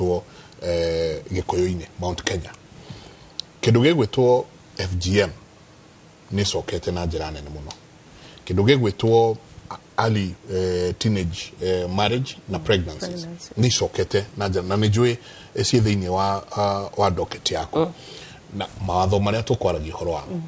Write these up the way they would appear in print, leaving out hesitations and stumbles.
Gĩgwĩtwo Gĩkũyũ-inĩ, Mount Kenya, kĩndũ gĩgwĩtwo FGM nĩ ĩcokete na njĩra nene mũno. Kĩndũ gĩgwĩtwo early teenage marriage na pregnancies Pregnancy. nĩ icokete na njĩra, na nĩ njũĩ ciĩ thĩinĩ wa docket yaku na mawatho marĩa tũkwaragia ũhoro wamo.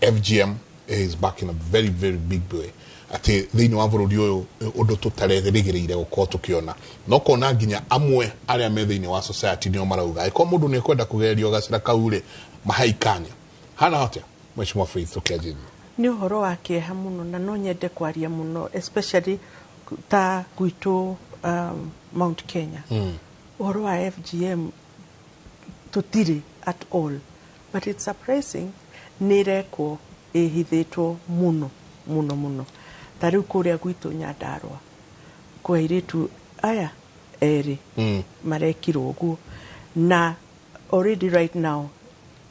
FGM is back in a very, very big way, atĩ thĩinĩ wa bũrũri ũyũ ũndũ tũtarerĩgĩrĩire gũkorwo tũkĩona, no kona nginya amwe arĩa me thĩinĩ wa society nĩo marauga angĩkorwo mũndũ nĩ ekwenda kũgerio gacĩra kau rĩ, mahai kanya hana atĩa. Mheshimiwa Faith, tũkĩanjĩrĩria. Nĩ ũhoro wa kĩeha mũno, na no nyende kwaria mũno, especially ta gwitũ Mount Kenya. Ũhoro wa FGM tũtirĩ at all, but it's surprising nĩ ĩrekwo ĩhithĩtwo mũno mũno mũno. Ta rĩu kũrĩa gwitũ Nyandarũa kwĩ airĩtu aya erĩ marekirwo ũguo, na already right now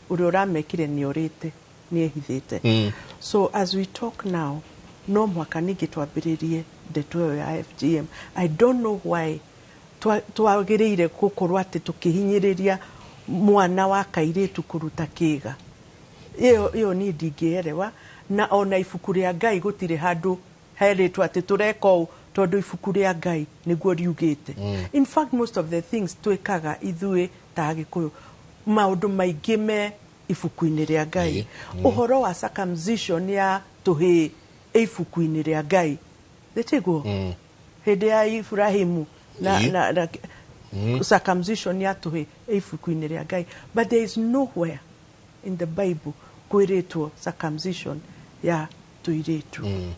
ũrĩa ũramekire nĩ orĩte, nĩ ehithĩte. So as we talk now, no mũhaka ningĩ twambĩrĩrie ndeto ĩyo ya FGM. I don't know why twagĩrĩire gũkorwo atĩ tũkĩhinyĩrĩria mwana wa kairĩtu kũruta kĩga ĩyo. Ĩyo niĩ ndingĩerewa, na ona ibuku rĩa Ngai gũtirĩ handũ herĩtwo atĩ tũreka ũũ, tondũ ibuku rĩa Ngai nĩguo riugĩte. In fact, most of the things twĩkaga ithuĩ ta Agĩkũyũ, maũndũ maingĩ me ibuku-inĩ rĩa Ngai. Ũhoro wa circumcision ya tũhĩĩ ĩ ibuku-inĩ rĩa Ngai, nĩtiguo? Hĩndĩ ya Ibrahimu na, na circumcision ya tũhĩĩ ĩ ibuku-inĩ rĩa Ngai, but there is nowhere in the Bible kwĩrĩtwo circumcision ya tũirĩtu.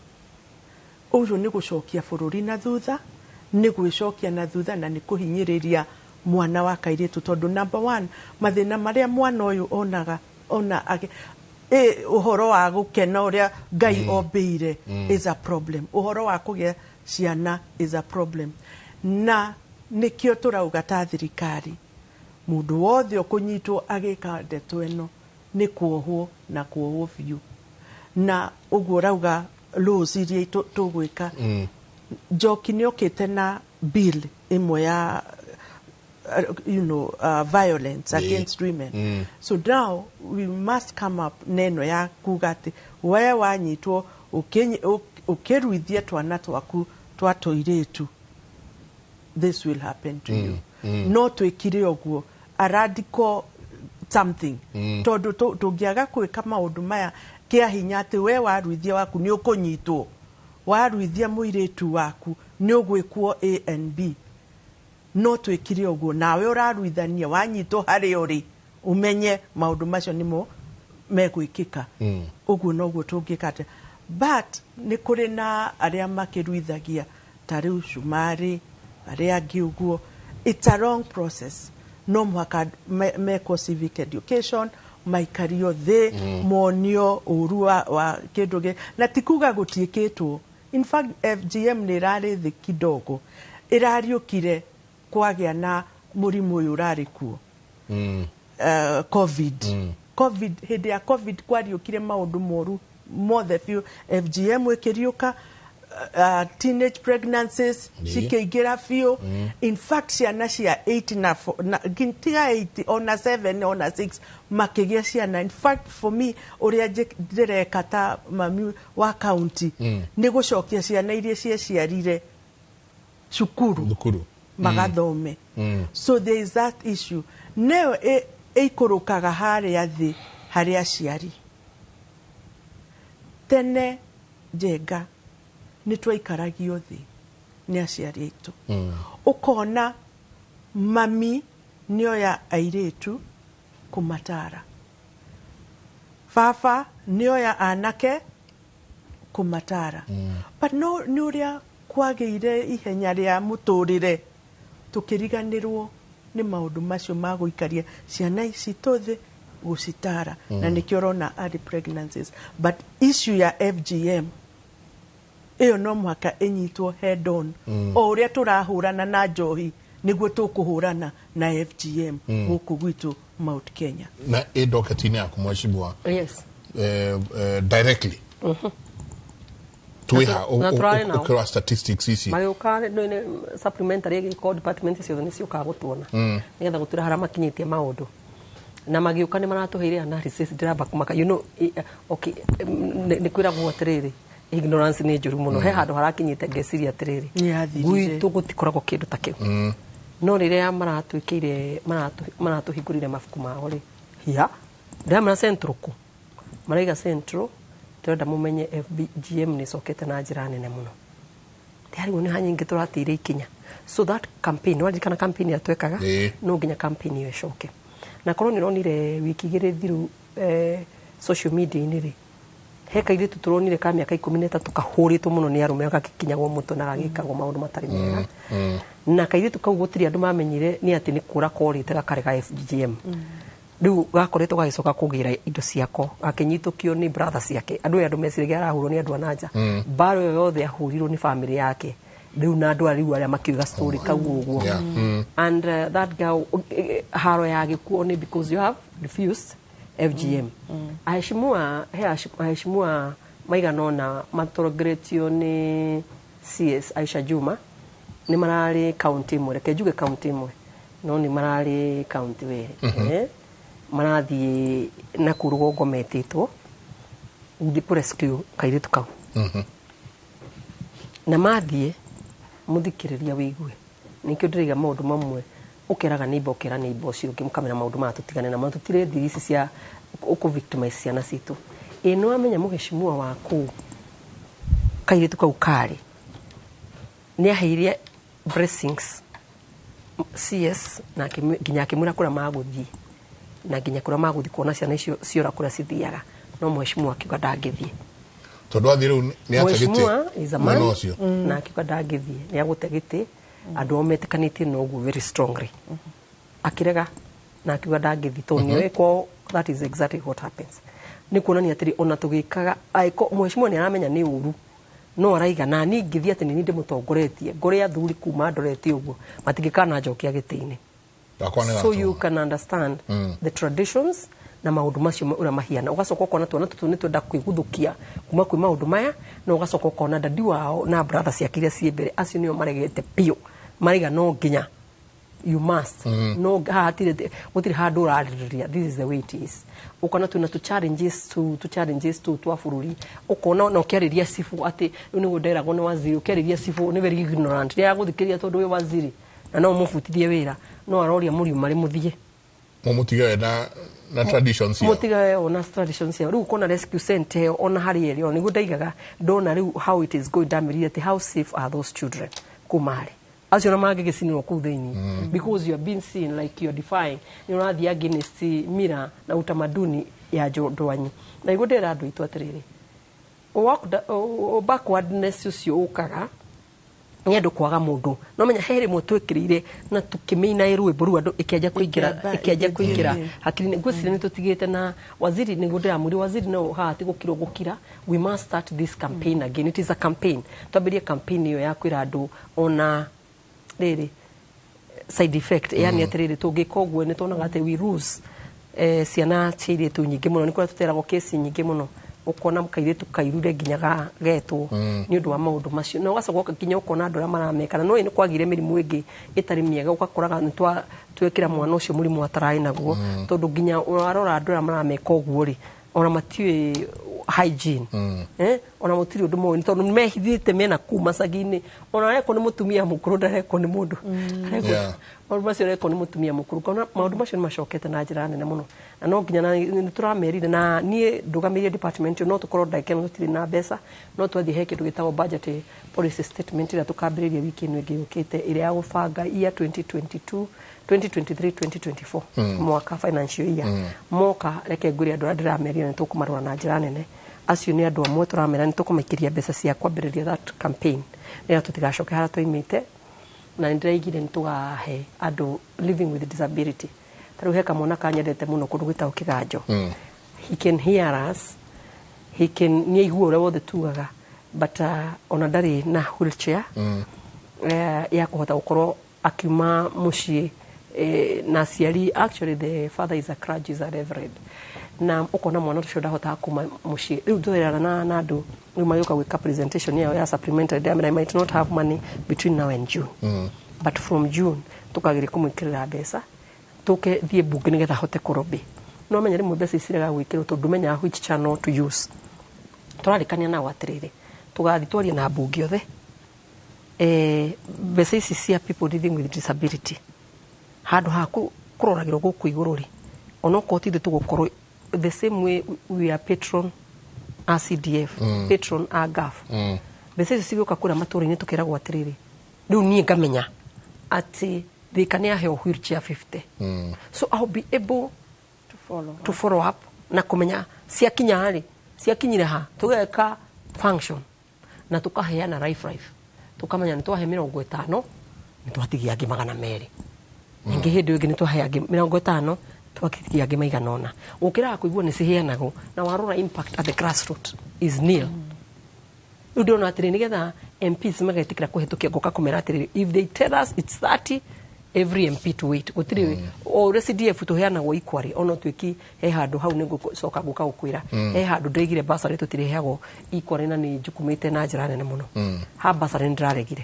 Ũguo nĩ gũcokia bũrũri na thutha, nĩ gwĩcokia na thutha, na nĩ kũhinyĩrĩria mwana wa kairĩtu, tondũ number one, mathĩna marĩa mwana ũyũ onaga ona ũhoro wa gũkena ũrĩa Ngai ombĩire is a problem, ũhoro wa kũgĩa ciana is a problem. Na nĩkĩo tũrauga ta thirikari, mũndũ wothe ũkũnyitwo agĩka ndeto ĩno nĩ kuohwo na kuohwo biũ. Na ũguo ũrauga laws iria tũgwĩka, Njoki nĩ okĩte na bill ĩmwe ya violence against women. So now we must come up na ĩno ya kuga atĩ we wanyitwo ũkĩruithia twana twaku twa tũirĩtu, this will happen to you. No twĩkire ũguo a radical something, tondũ tũngĩaga gwĩka maũndũ maya kĩa hinya atĩ we waruithia waku nĩ ũkũnyitwo, waruithia mũirĩtu waku nĩ ũgwĩkwo A and B, no twĩkire ũguo, nawe ũraruithania wanyitwo harĩa ũrĩ, ũmenye maũndũ macio nĩmo megwĩkĩka. Ũguo noguo tũngĩka atĩa. But nĩ kũrĩ na arĩa makĩruithagia ta rĩu cumarĩ, arĩa angĩ ũguo. It's a long process. No mũhaka mekwo civic education, maikario thĩ, monio ũru wa kĩndũ gĩ, na ti kuga gũtiĩkĩtwo. In fact, FGM nĩ ĩrarĩ thĩ kidogo, ĩrariũkire kwagĩa na mũrimũ ũyũ ũrarĩ kuo, COVID. COVID, hĩndĩ ya COVID kwariũkire maũndũ moru mothe biũ. FGM ĩkĩriũka, teenage pregnancies cikĩingĩra biũ. In fact, ciana cia 8 na tiga 8, ona 7, ona 6 makĩgĩa ciana. In fact, for me, ũrĩa ndĩreka ta mami wa county nĩ gũcokia ciana iria ciaciarire cukuru, thukuru, magathome. So there is that issue nayo ĩikũrũkaga harĩa thĩ harĩ aciari. Tene, Njenga, nĩ twaikaragio thĩ nĩ aciari aitũ, ũkona mami nĩoya airĩtu kũmatara, baba nĩoya anake kũmatara. But no nĩ ũrĩa kwagĩire ihenya rĩa mũtũrĩre, tũkĩriganĩrwo nĩ maũndũ macio ma gũikaria ciana ici thĩ gũcitara, na nĩkĩo ũrona early pregnancies. But issue ya FGM ĩyo no mũhaka ĩnyitwo head on. O ũrĩa tũrahũrana na njohi, nĩguo tũkũhũrana na FGM gũkũ gwitũ Mount Kenya. Na ĩ docket-inĩ yaku, mheshimiwa? Yes. Directly. Twĩ ha Na tũrarĩ nao. ũkĩrora statistics ici? Magĩũka nĩ supplementary ĩgĩkwo, department ciothe nĩ ciũkaga gũtuona nĩgetha gũtwĩra harĩa makinyĩtie maũndũ, na magĩũka nĩ maratũheire analysis. Ndĩramba kũmaka, okay, nĩ kwĩragwo atĩrĩrĩ, ignorance nĩ njũru mũno. He handũ harakinyĩte ngeciria atĩrĩrĩ, Nĩ yathirire. Gwitũ gũtikoragwo kĩndũ ta kĩu, no rĩrĩa maratwĩkĩire, maratũhingũrire mabuku mao rĩ, hiya, ndĩramera central kũ maraiga central, tũrenda mũmenye FGM nĩ ĩcokete na njĩra nene mũno. Ndĩrarigwo nĩ ha nyingĩ tũratĩire ikinya. So that campaign, waririkana campaign ĩrĩa twekaga? Ĩĩ. No nginya campaign ĩyo ĩcoke, na korwo nĩ ũronire wiki 2 thiru, social media-inĩ rĩ, he kairĩtu tũronire ka mĩaka 13 kahũrĩtwo mũno nĩ arũme, gagĩkinyagwo mũtwe na gagĩkagwo maũndũ matarĩ mega, na kairĩtu kau gũtirĩ andũ mamenyire nĩ atĩ nĩ kũra korĩte gakarega FGM. Rĩu gakoretwo gagĩcoka kũgĩra indo ciako, gakĩnyitũkio nĩ brother ciake. Andũ aya, andũ meciragia arahũrwo nĩ andũ a nanja. Mbara ĩyo yothe ahũrirwo nĩ family yake rĩu, na andũ arĩa rĩu arĩa makiuga story kau ũguo. And that girl, haro ya gĩkuo nĩ because you have refused FGM. Aheshimiwa, he aheshimiwa maigana ũna matongoretio nĩ CS Aisha Juma nĩ mararĩ kaunti ĩmwe, reke njuge kaunti ĩmwe, no nĩ mararĩ kaunti were, marathiĩ na kũu rũgongo metĩtwo gũthiĩ kũ rescue kairĩtu kau, na mathiĩ mũthikĩrĩria wĩigue nĩkĩo ndĩraiga maũndũ mamwe ũkeraga neighbor, ũkera neighbor ũcio ũngĩ, mũkamera maũndũ maya tũtigane namo, tũtirĩ thiri ici cia ũkũ victimize ciana citũ. Ĩ nĩ wamenya mũheshimiwa wa kũu kairĩtu kau karĩ nĩ aheire blessings CS na nginya akĩmwĩra kũrĩa magũthiĩ na nginya kũrĩa magũthiĩ kuona ciana icio ciora kũrĩa cithiaga, no mũheshimiwa akiuga ndangĩthiĩ. Tondũ athiĩ rĩu nĩ ate gĩtĩ. Mheshimiwa is a man. Mwena ũcio. Na akiuga ndangĩthiĩ, nĩ agũte gĩtĩ. Andũ ao metĩkanĩtie na ũguo very strongly, akĩrega na akiuga ndangĩthiĩ tondũ nĩoĩ kwao. That is exactly what happens. Nĩ kuonania atĩrĩ, ona tũgĩkaga angĩkorwo mheshimiwa nĩ aramenya nĩ ũru, no araiga na niĩ ingĩthiĩ atĩ nĩ niĩ ndĩmũtongoretie ngore athuri kuma ndorete ũguo matingĩkana njokia gĩtĩ-inĩ. Yakwa nĩ So you gatũma. can understand the traditions na maũndũ macio ũrĩa mahiana. Ũgacoka ũkona twana tũtũ nĩ twenda kwĩguthũkia kuma kwĩ maũndũ maya, na ũgacoka ũkona dadi wao na brother ciake iria ciĩ mbere, acio nĩo maregete biũ, maraiga no nginya, you must, no haha hatirĩ, gũtirĩ handũ ũrarĩrĩria. This is the way it is. Ũkona twĩna tu challenges, tu challenges tu twa bũrũri, ũkona na ũkĩarĩria cibu atĩ rĩu nĩguo nderagwo nĩ waziri, ũkĩarĩria cibu nĩ very ignorant, rĩrĩa agũthikĩrĩria tondũ wĩ waziri na no mũbutithie wĩra, no aroria mũriuma rĩ mũthiĩ. Mũmũtige we na traditions ciao. Mũtige ona traditions ciao. Rĩu ũkona rescue center ĩyo ona harĩa ĩrĩ, ona nĩguo ndaigaga ndona rĩu how it is going, ndamerire atĩ how safe are those children kuma harĩ acio na mangĩgĩcinĩrwo kũu thĩinĩ, because you are being seen like you are defying, nĩ ũrathiĩ against mira na utamaduni ya andũ anyu. Na nĩguo ndĩra andũ aitũ atĩrĩrĩ, backwardness ũcio ũkaga nĩ andũ kwaga mũndũ. No menya he rĩmwe twĩkĩrĩire na tũkĩmĩina rwĩmbo rũu, andũ ĩkĩanjia kũingĩra, Ĩkĩamba, ĩkĩanjia ĩgĩthiĩ kũingĩra thĩ. Hakiri ngwĩciria nĩ tũtigĩte na waziri, nĩguo ndĩramwĩra waziri, no haha ti gũkira gũkira. We must start this campaign again. It is a campaign. Twambĩrie campaign ĩyo ya kwĩra andũ ona rĩrĩ side effect, yani atĩrĩrĩ, tũngĩka ũguo nĩ tuonaga atĩ we lose ciana cia airĩtu nyingĩ mũno. Nĩ kũrĩa tũteragwo kesi nyingĩ mũno, ũkona kairĩtu kairure nginya getwo nĩ ũndũ wa maũndũ macio, na ũgacoka nginya ũkona andũ arĩa marameka na no nĩ kwagire mĩrimũ ĩngĩ ĩtarĩ mĩega, ũgakoraga nĩ twekĩra mwana ũcio mũrimũ atararĩ naguo, tondũ nginya warora andũ arĩa marameka ũguo rĩ, ona matiũĩ hygiene, ona mũtirĩ ũndũ moĩ, tondũ nĩ mehithĩte mena kuu macagi-inĩ. Ona arekwo nĩ mũtumia mũkũrũ, ndarekwo nĩ mũndũ. Arekwo maũndũ macio arekwo nĩ mũtumia mũkũrũ. Kona maũndũ macio nĩ macokete na njĩra nene mũno, na no nginya na nĩ tũramerire, na niĩ ndũgamĩrĩire department ĩyo, no tũkorwo ndagĩka ĩno tũtirĩ na mbeca, no twathiĩ he kĩndũ gĩtagwo budget policy statement ĩrĩa tũkambĩrĩria wiki ĩno ĩngĩ yũkĩte, ĩrĩa ya gũbanga year 2022, 2023, 2024, mwaka financial year moka. Reke ngwĩre andũ arĩa ndĩramerire nĩ tũkũmarora na njĩra nene. Acio nĩ andũ amwe tũramera nĩ tũkũmaikĩria mbeca cia kwambĩrĩria that campaign nĩgetha tũtigacoke harĩa twaimĩte. Na nĩ ndĩraigire nĩ tũgahe andũ living with disability. Ta rĩu he kamwana kanyendete mũno kũndũ gwĩtagwo Kĩganjo. He can hear us, he can, nĩ aigua ũrĩa wothe tugaga, but ona ndarĩ na wheelchair ya kũhota gũkorwo akiuma mũciĩ, na aciari. Actually, the father is a clergy, is a reverend. Na ukona mwana ũcio ndahotaga kuma mũciĩ. Rĩu ndwĩrana na andũ rĩu magĩũka gwĩka presentation yao ya supplementary, ndĩramera I might not have money between now and June, but from June tũkageria kũmwĩkĩrĩra mbeca, tũke thiĩ mbunge nĩgetha ahote kũrobĩ. No menya rĩmwe mbeca ici ciregaga gwĩkĩrwo tondũ ndũmenyaga which channel to use. Tũrarĩkania nao atĩrĩrĩ, tũgathiĩ twarie na mbunge othe, mbeca ici cia people living with disability, handũ ha kũroragĩrwo gũkũ igũrũ rĩ, onokorwo ti ithuĩ tũgũkorwo the same way we are patron a CDF, patron a GAF, mbeca icio cigĩũka kũrĩa matũũra-inĩ, tũkeragwo atĩrĩrĩ, rĩu niĩ ngamenya atĩ Thika nĩ aheo wheelchair 50, so I'll be able to follow to follow up na kumenya ciakinya rĩ, ciakinyire ha, tũgeka function na tukaheana life life, tukamenya nĩ twahe 50, nĩ twatigia angĩ 200. Ningĩ hĩndĩ ĩyo ĩngĩ nĩ twahe angĩ 50, twatigia angĩ maigana ũna. Ũkĩraga kũigua nĩ ciheanagwo, na warora impact at the grassroot is nil. Rĩu ndĩrona atĩrĩ, nĩgetha MPs magetĩkĩra kũhetũkia, ngoka kũmera atĩrĩrĩ, if they tell us it's 30, every MP to wait, gũtirĩ o ũrĩa CDF tũheanagwo equally. Ona tuĩki he handũ hau nĩ ngũcoka gũka gũkwĩra, he handũ ndĩigire bursary tũtirĩheagwo equally, na nĩ njukumĩte na njĩra nene mũno. Ha bursary nĩ ndĩraregire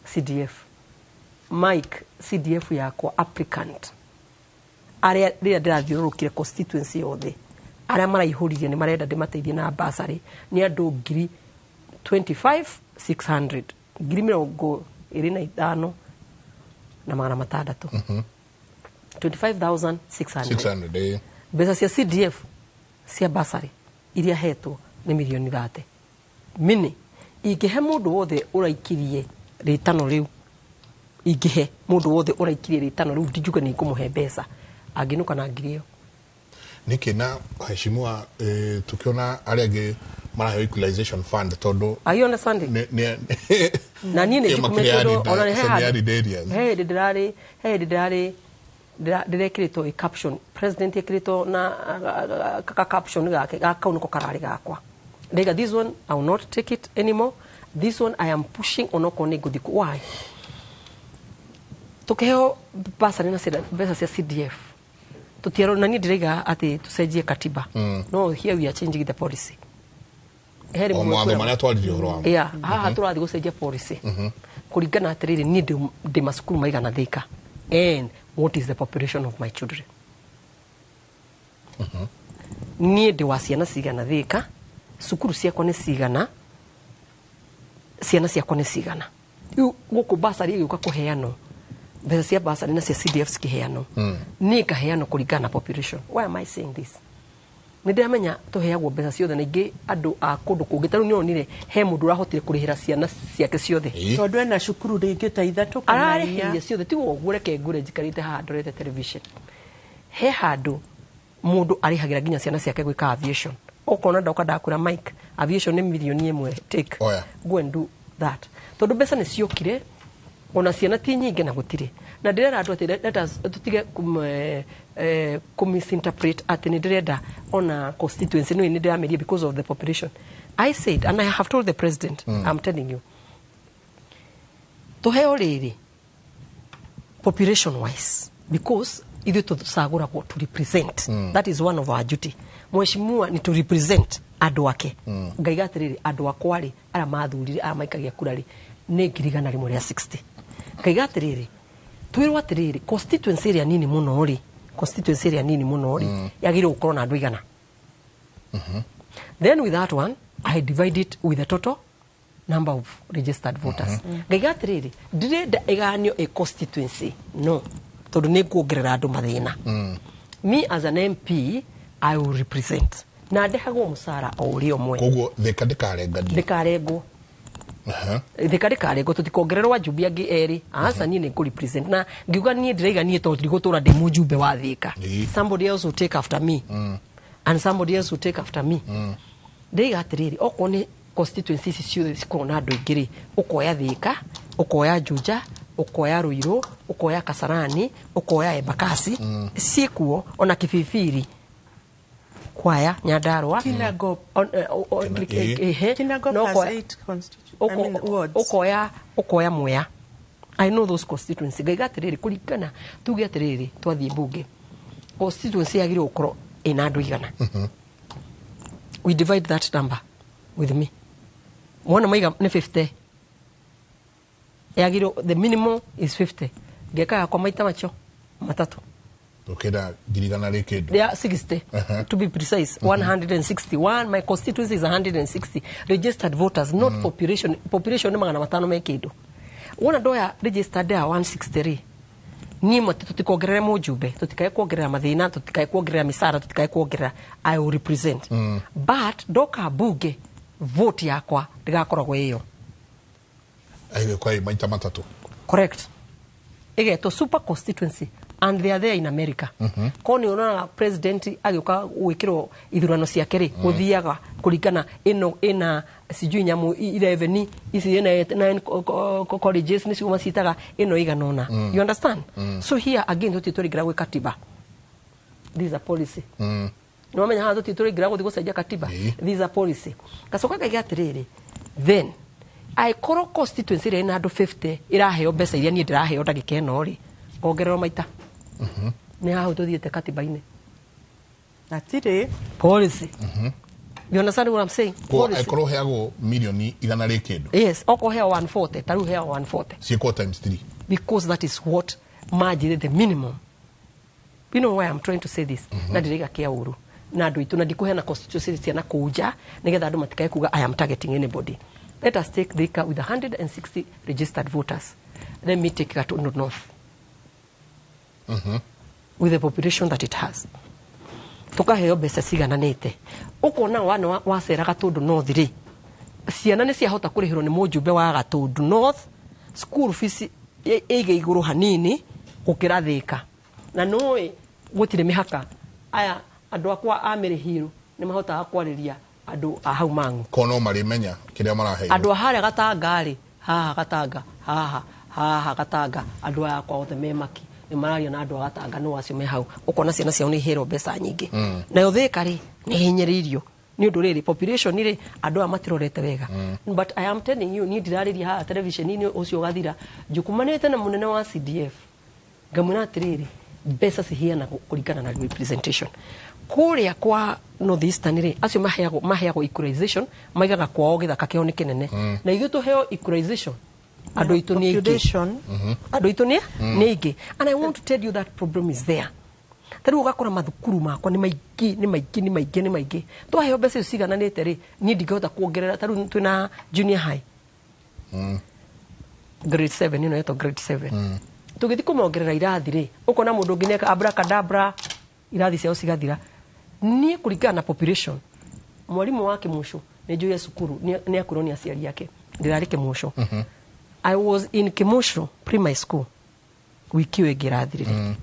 CDF, Mike, CDF yakwa applicant arĩa rĩrĩa ndĩrathiũrũrũkire constituency yothe, arĩa maraihũririe nĩ marenda ndĩmateithie na bursary nĩ andũ ngiri 25,600, 25,600, 25,600. 600, eh. Mbeca cia CDF cia bursary iria hetwo nĩ mirioni 30. Mini ingĩhe mũndũ wothe ũraikirie rĩtano rĩu, ingĩhe mũndũ wothe ũraikirie rĩtano rĩu, ndinjuge nĩ ngũmũhe mbeca, angĩnũka na ngiri ĩyo. Nĩkĩ na heshimiwa, tukiona arĩa angĩ maraheo equalization fund tondũ Are you understanding? Na niĩ nĩ kĩama njukumĩte kĩrĩa tondũ ona he handũ semi-arid areas. He hĩndĩ ndĩrarĩ, he hĩndĩ ndĩrarĩ ndĩrekĩrĩtwo ĩ caption, president ĩkĩrĩtwo na ka caption gake kau nĩko kararĩ gakwa. Ndaiga this one I will not take it anymore, this one I am pushing onokorwo nĩ ngũthiĩ why tukiheo basarĩ na mbeca cia CDF tutiaro. Na niĩ ndĩraiga atĩ tũcenjie katiba. No here we are changing the policy. He o rĩmwe mawatho marĩa twaririe ũhoro wamo. Yeah, haha tũrathiĩ gũcenjia policy kũringana atĩrĩrĩ, niĩ ndĩ macukuru maigana Thika and what is the population of my children? Niĩ ndĩ wa ciana cigana Thika? Cukuru ciakwa nĩ cigana? Ciana ciakwa nĩ cigana? Rĩu gũkũ basarĩ ĩgĩũka kũheanwo, mbeca cia basarĩ na cia CDF cikĩheanwo, niĩ ngaheanwo kũringana na population. Why am I saying this? Nĩ ndĩramenya tũheagwo mbeca ciothe na ingĩ andũ a kũndũ kũngĩ, ta rĩu nĩonire he mũndũ ũrahotire kũrĩhĩra ciana ciake ciothe. Tondũ ena cukuru rĩngĩ ta ithatũ kana inya. Ararĩhĩria ciothe. Tiga ũguo, reke ngure njikarĩte haha ndorete television, he handũ mũndũ arĩhagĩra nginya ciana ciake gwĩka aviation. Ũkona ndoka ndakwĩra, Mike, aviation nĩ mirioni 1, take. Oya. Go and do that, tondũ mbeca nĩ ciokire ona ciana ti nyingĩ na gũtirĩ. Na ndĩrera andũ atĩ let us tũtige kũ misinterpret atĩ nĩ ndĩrenda ona constituency no nĩ ndĩramĩria because of the population. I said and I have told the president, I'm telling you, tũheo rĩrĩ population wise because ithuĩ tũcagũragwo to represent. That is one of our duty. Mheshimiwa ni to represent andũ ake. Ngaiga atĩrĩrĩ, andũ akwa rĩ, arĩa mathurire, arĩa maikagia kura rĩ, nĩ 160,000. Ngaiga atĩrĩrĩ, twĩrwo atĩrĩrĩ, constituency ĩrĩa nini mũno rĩ, constituency ĩrĩa nini mũno rĩ, yagĩrĩirwo gũkorwo na andũ igana. Then with that one I divide it with the total number of registered voters. Ngaiga atĩrĩrĩ, ndĩrenda ĩganio ĩ constituency, no tondũ nĩ nguongerera andũ mathĩna. Me as an MP, I will represent na ndĩhagwo mũcara o ũrĩa ũmwe. Koguo Thika ndĩkarengania? Ndĩkarengwo. Thika ndĩkarengwo, tũtikongererwo ajumbe angĩ erĩ, aca. Niĩ nĩ ngũ-represent na ngiuga niĩ ndĩraiga niĩ tondũ ndigũtũra ndĩ mũjumbe wa Thika. Somebody else will take after me and somebody else will take after me. Ndĩiga atĩrĩrĩ, okorwo nĩ constituency ici ciothe cikoragwo na andũ aingĩ rĩ, ũkoya Thika, ũkoya Juja, ũkoya Ruiru, ũkoya Kasarani, ũkoya Embakasi, ciĩkuo ona Kibibiri, Kwaya, Nyandarua. Kinangop. Ehe. Kinangop No has eight I mean, wards. Ukoya Mwea. I know those constituency. Ngaiga atĩrĩrĩ, kũringana tuge atĩrĩrĩ, twathiĩ mbunge, constituency yagĩrĩirwo gũkorwo Ĩna andũ 100. We divide that number with me. Wona maiga nĩ 50, yagĩrĩirwo, the minimum is 50. Ngeka yakwa maita macio matatũ. Ũkĩenda 100,000 rĩ kĩndũ. They are 60, to be precise, 161. My constituency is 160 registered voters, not population. Population nĩ 500 me kĩndũ. Wona ndoya registered ya 163, niĩ mati tũtikongerere mũjumbe, tũtikae kuongerera mathĩna, tũtikae kuongerera mĩcara, tũtikae kuongerera. I will represent, but ndoka bunge, vote yakwa ndĩgakoragwo ĩyo. Aigä maita matatũ. Correct. Ĩgetwo super constituency, and they are there in America. Ko nĩ ũronaga president agĩũka gwĩkĩrwo ithurano ciake rĩ, gũthiaga kũringana ĩno ĩna sijui nyamũ 11, ici ĩna 9 colleges nĩcio macitaga ĩno igana ũna. You understand? So here again, tũtirĩ tũraingĩra gwĩ katiba. This is a policy. Nĩ wamenya haha tũtirĩ tũraingĩra gũthiĩ gũcenjia katiba. This is a policy. Gacoka ngaiga atĩrĩrĩ, then angĩkorwo constituency ĩrĩa ĩna andũ 50 ĩraheo mbeca iria niĩ ndĩraheo ndagĩka ĩno rĩ, ngongererwo maita. Nĩ haha tũthiĩte katiba-inĩ. Atirĩ. Policy. You understand what I'm saying? Policy. Angĩkorwo heagwo mirioni 100 rĩ kĩndũ. Yes, okorwo heo 140, ta rĩu heo 140. Ciĩkwo times 3. Because that is what manjĩrĩ the minimum. You know why I'm trying to say this? Na ndĩraiga kĩa ũru na andũ aitũ, na ndikũheana constituency ciana kũu nja nĩgetha andũ matikae kuga I am targeting anybody. Let us take Thika with 160 registered voters. Let me take Gatundu North with the population that it has. Tukaheo mbeca cigananĩte. Ũkona wana wacera Gatundu North rĩ, ciana nĩ ciahota kũrĩhĩrwo nĩ mũjumbe wa Gatundu North school fees ĩige igũrũ hanini gũkĩra Thika, na nũĩ gũtirĩ mĩhaka. Aya andũ akwa a Mĩrĩhiru nĩ mahotaga kwarĩria andũ a hau Mang'u. Ko no marĩmenya kĩrĩa maraheirwo. Andũ a harĩa Gatanga rĩ, haha Gatanga, haha haha Gatanga, andũ aya akwa othe me maki nĩ mararia na andũ a Gatanga, no acio me hau ũkona ciana ciao nĩ iheirwo mbeca nyingĩ. Nayo Thika rĩ, nĩ hinyĩrĩirio nĩ ũndũ rĩrĩ population rĩ, andũ aya matirorete wega. But I am telling you, niĩ ndirarĩria haha television-inĩ ũcio ũgathira. Njukumanĩte na mũnene wa CDF, ngamwĩra atĩrĩrĩ, mbeca ciheanagwo kũringana na representation. Kũrĩa kwa North Eastern rĩ, acio maheagwo equalization, maigaga kwao gĩthaka kĩao nĩ kĩnene, na ithuĩ tũheo equalization, andũ aitũ nĩ aingĩ. Population. Andũ aitũ nĩ aingĩ, and I want to tell you that problem is there. Ta rĩu ũgakora mathukuru makwa nĩ maingĩ, nĩ maingĩ, nĩ maingĩ, nĩ maingĩ. Twaheo mbeca icio cigananĩte rĩ, niĩ ndingĩhota kuongerera. Ta rĩu twĩna junior high grade 7, ĩno ĩtwo grade 7. Tũgĩthiĩ kũmongerera irathi rĩ, ũkona mũndũ ũngĩ nĩeka abracadabra, irathi ciao cigathira. Niĩ kũringana na population, mwarimũ wa Kĩmũcũ nĩ njũĩ cukuru nĩ akwĩrwo nĩ aciari ake ndĩrarĩ Kĩmũcũ. I was in Kĩmũcũ primary school wiki ĩyo ĩngĩ ĩrathirire.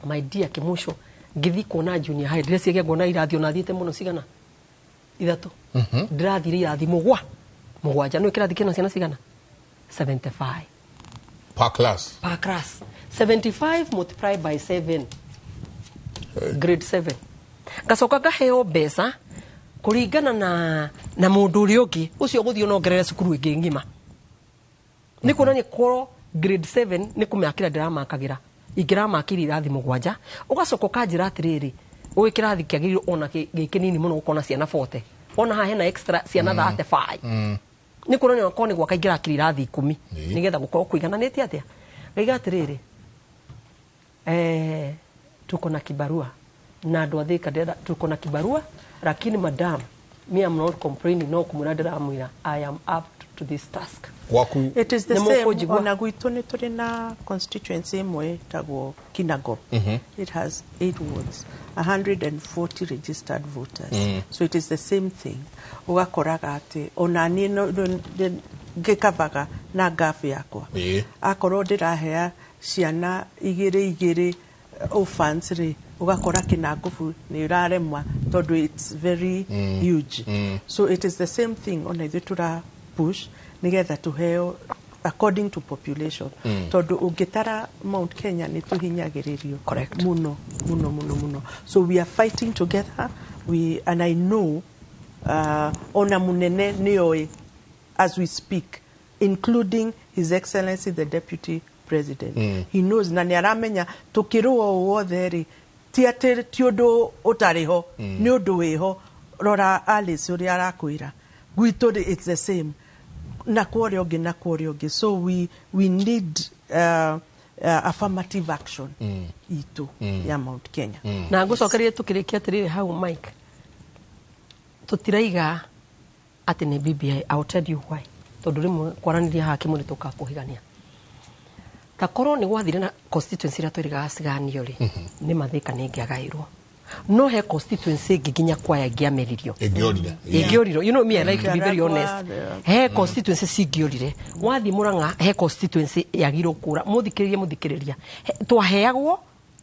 My dear, Kĩmũcũ ngĩthiĩ kuona junior high, ndĩreciria nguona irathi ona thiĩte mũno cigana ithatũ. Ndĩrathire irathi mũgwanja. Nĩ kĩrathi kĩna ciana cigana? 75. Per class. Per class. 75 multiplied by 7, grade 7. Ngacoka ngaheo mbeca kũringana na mũndũ ũrĩa ũngĩ ũcio gũthiĩ onongerere cukuru ĩngĩ ng'ima. Nĩ kuonania korwo grade 7 nĩ kũmĩakĩra ndĩramakagĩra, ingĩramakĩria irathi mũgwanja. Ũgacoka ũkanjĩra atĩrĩrĩ, ũĩ kĩrathi kĩagĩrĩirwo ona gĩ kĩnini mũno gũkorwo na ciana 40, ona haha hena extra ciana 35. Nĩ kuonania okorwo nĩ gwaka ingĩrakĩria irathi 10 nĩgetha gũkorwo kũigananĩte atĩa. Ngaiga atĩrĩrĩ, tuko na kibarua na andũ a Thika, ndĩrenda tuko na kibarua, lakini madam, me am not complaining, no kumwĩra ndĩramwĩra I am up to this task. Gwaku. It is the Nĩ same. mũkũnjigua? Ona gwitũ nĩ tũrĩ na constituency ĩmwe ĩtagwo Kinangop. It has eight wards, 140 registered voters. So it is the same thing. Ũgakoraga atĩ ona niĩ ngĩkavaga na ngabu yakwa. Akorwo ndĩrahea ciana igĩrĩ igĩrĩ orphans rĩ, ũgakora Kinangofu nĩ ĩraremwa tondũ it's very huge. So it is the same thing. Ona ithuĩ tũra push nĩgetha tũheo according to population, tondũ ũngĩtara Mount Kenya nĩ tũhinyagĩrĩrio Correct. Mũno mũno mũno mũno. So we are fighting together, we, and I know ona munene nĩoĩ as we speak, including His Excellency the Deputy President. He knows na nĩ aramenya tũkĩrũa o wothe rĩ. Ti atĩ ti ũndũ ũtarĩ ho, nĩ ũndũ wĩho. Rora Alice ũrĩa arakwĩra gwitũ rĩ, it's the same na kwa ũrĩa ũngĩ na kwa ũrĩa ũngĩ. So we need affirmative action itũ ya Mount Kenya. Na ngũcokerie tũkĩrĩkia atĩrĩrĩ hau, Mike, tũtiraiga atĩ nĩ BBI. I'll tell you why, tondũ rĩmwe kwaranĩria haha kĩmwe nĩ tũkaga kũhigania. Ta korwo nĩ gwathire na constituency iria twĩrĩgaga ciganio rĩ, nĩ mathĩka nĩ ĩngĩagaĩrwo, no he constituency ĩngĩ nginya kwaya ĩngĩameririo. Ĩngĩorire. Ĩngĩorire. You know me, I like to be very Ndaragwa, honest. He constituency cingĩorire. Wathiĩ Mũrang'a, he constituency yagirwo kũra. Mũthikĩrĩria, mũthikĩrĩria, twaheagwo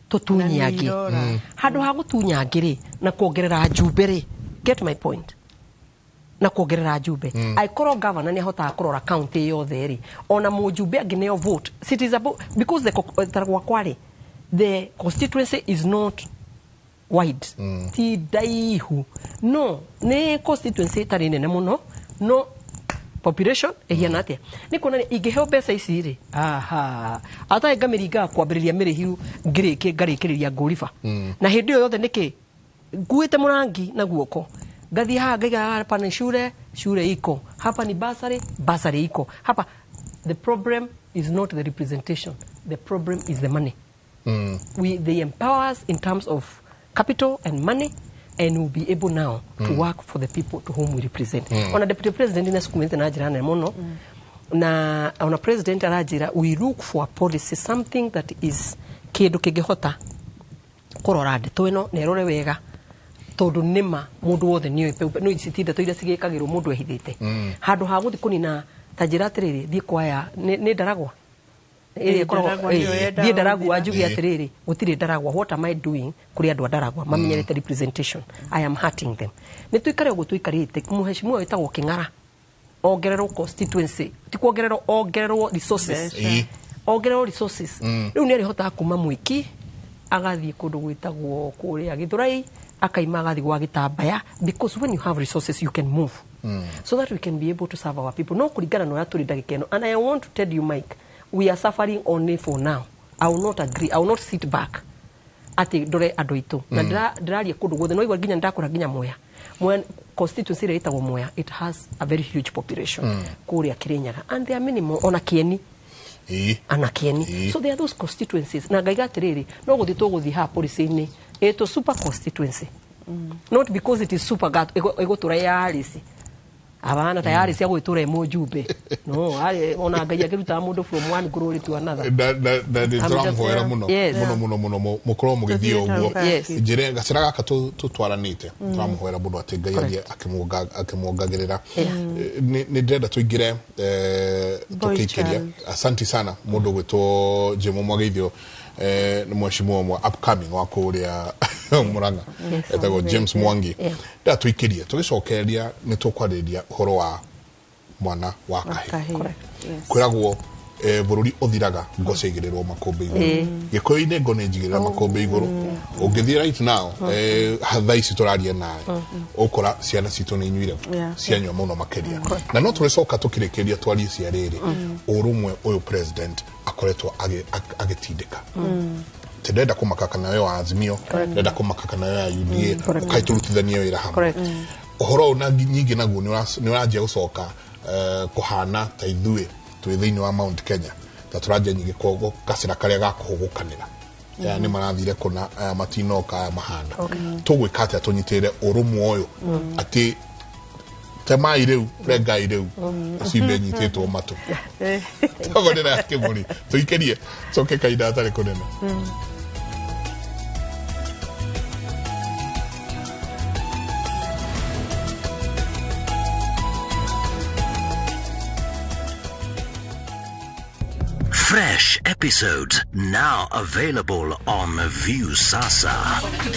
tũtunye Na nĩ angĩ. irora. Handũ ha gũtunya angĩ rĩ, na kuongerera njumbe rĩ, get my point, na kuongerera njumbe, angĩkorwo governor nĩ ahotaga kũrora county yothe rĩ, ona mũjumbe angĩneo vote, it is about, because the ta gwakwa rĩ, the constituency is not wide, ti ndaihu, no nĩ constituency ĩtarĩ nene mũno, no population ĩhiana atĩa? Nĩ kuonania ingĩheo mbeca ici rĩ, aha, atarĩ ngamĩringaga kwambĩrĩria mĩrĩhiu ngĩrĩkie ngarĩkĩrĩria ngũriba, na hĩndĩ ĩyo yothe nĩkĩ nguĩte mũrangi na guoko, ngathiĩ haha ngaiga hapa ni shule, shule iko hapa, ni basari, basari iko hapa. The problem is not the representation, the problem is the money. They empower us in terms of capital and money, and we'll be able now to work for the people to whom we represent. Ona deputy president nĩasukumĩte na njĩra nene mũno, na ona president aranjĩra we look for a policy, something that is kĩndũ kĩngĩhota kũrora ndeto ĩno na ĩrore wega, tondũ nĩma mũndũ wothe nĩoĩ no ici ti ndeto iria cigĩkagĩrwo mũndũ ehithĩte handũ ha gũthiĩ kũnina. Ta njĩra atĩrĩrĩ, thiĩ kwaya nĩ Ndaragwa ĩrĩa ĩkoragwo- Ndaragwa nĩyo yendaga thiĩ Ndaragwa gũthira. njuge atĩrĩrĩ, gũtirĩ Ndaragwa. What am I doing kũrĩ andũ a Ndaragwa mamenyerete representation? I am hurting them. Nĩ tũikare ũguo tũikarĩte. Mũheshimiwa wĩtagwo Kĩng'ara ongererwo constituency, ti kuongererwo, ongererwo resources. Ongererwo resources, rĩu nĩ arĩhotaga kuma Mwiki agathiĩ kũndũ gwĩtagwo kũrĩa Gĩthũrai, akaima agathiĩ gwa Gĩtambaya, because when you have resources you can move, so that we can be able to serve our people. No kũringana na ũrĩa tũrĩ ndagĩka ĩno, and I want to tell you, Mike, we are suffering only for now. I will not agree, I will not sit back atĩ ndore andũ aitũ na ndĩraria kũndũ guothe. No igua nginya ndakũra nginya Mwea. Mwea constituency ĩrĩa ĩtagwo Mwea, it has a very huge population kũrĩa Kĩrĩnyaga, and there are many more, ona Kĩeni, ana Kĩeni. So there are those constituencies, na ngaiga atĩrĩrĩ, no gũthiĩ tũgũthiĩ haha policy-inĩ ĩtwo super constituency, not because it is super ĩgũtũra ya Alice abana ta ya Alice agũgĩtũra ĩ mũjumbe, no ona Ngai akĩrutaga mũndũ from one glory to another. Na nĩ I'm tũramũhoera mũno Yes. mũno mũno mũno mũkorwo mũgĩthiĩ Tũthiĩte ũguo. hau. Yes. Njĩre gacĩra gaka tũtwaranĩte, tũramũhoera mũno atĩ Ngai athiĩ akĩmuongagĩrĩra. Nĩ ndĩrenda tũingĩre Boy tũkĩikĩria. child. Asanti sana mũndũ ũgwĩtwo Jimo Mwageithio, nĩ mheshimiwa ũmwe upcoming wa kũrĩa Murang'a, etagwo James Mwangi. Ndĩrenda tũikĩrie, tũgĩcokereria nĩ tũkwarĩrĩria ũhoro wa mwana wa kahĩĩ. Kahĩĩ. Yes. Kwĩragwo bũrũri ũthiraga ngo ciaigĩrĩrwo makũmbĩ igũrũ. Gĩkũyũ-inĩ ngo nĩ njigĩrĩra makũmbĩ igũrũ. Ũngĩthiĩ right now, thaa ici tũraria nawe, ũkora ciana citũ nĩ inyuire, cianyua mũno makĩria, na no tũrĩcoka tũkĩrĩkĩria twarie cia rĩrĩ ũrũmwe ũyũ president akoretwo agĩtindĩka. Tindenda kũmaka kana we wa Azimio, ndenda kũmaka kana we wa UDA, ũkai tũrutithanie wĩra hamwe. Ũhoro ũyũ na nyingĩ naguo nĩ ũranjia gũcoka kũhana ta ithuĩ twĩ thĩinĩ wa Mount Kenya ta tũranjia nyingĩ gacĩra karĩa ga kũhũgũkanĩra, aya nĩ marathire kũna, aya matinoka, aya mahana. Tũgwĩka atĩa tũnyitĩrĩre ũrũmwe ũyũ atĩ temai rĩu rengai rĩu cimbe nyitĩtwo matũ tabarĩra ya kĩmũri tũikĩrie coke kahinda hatarĩ kũnene. Fresh episodes now available on View Sasa.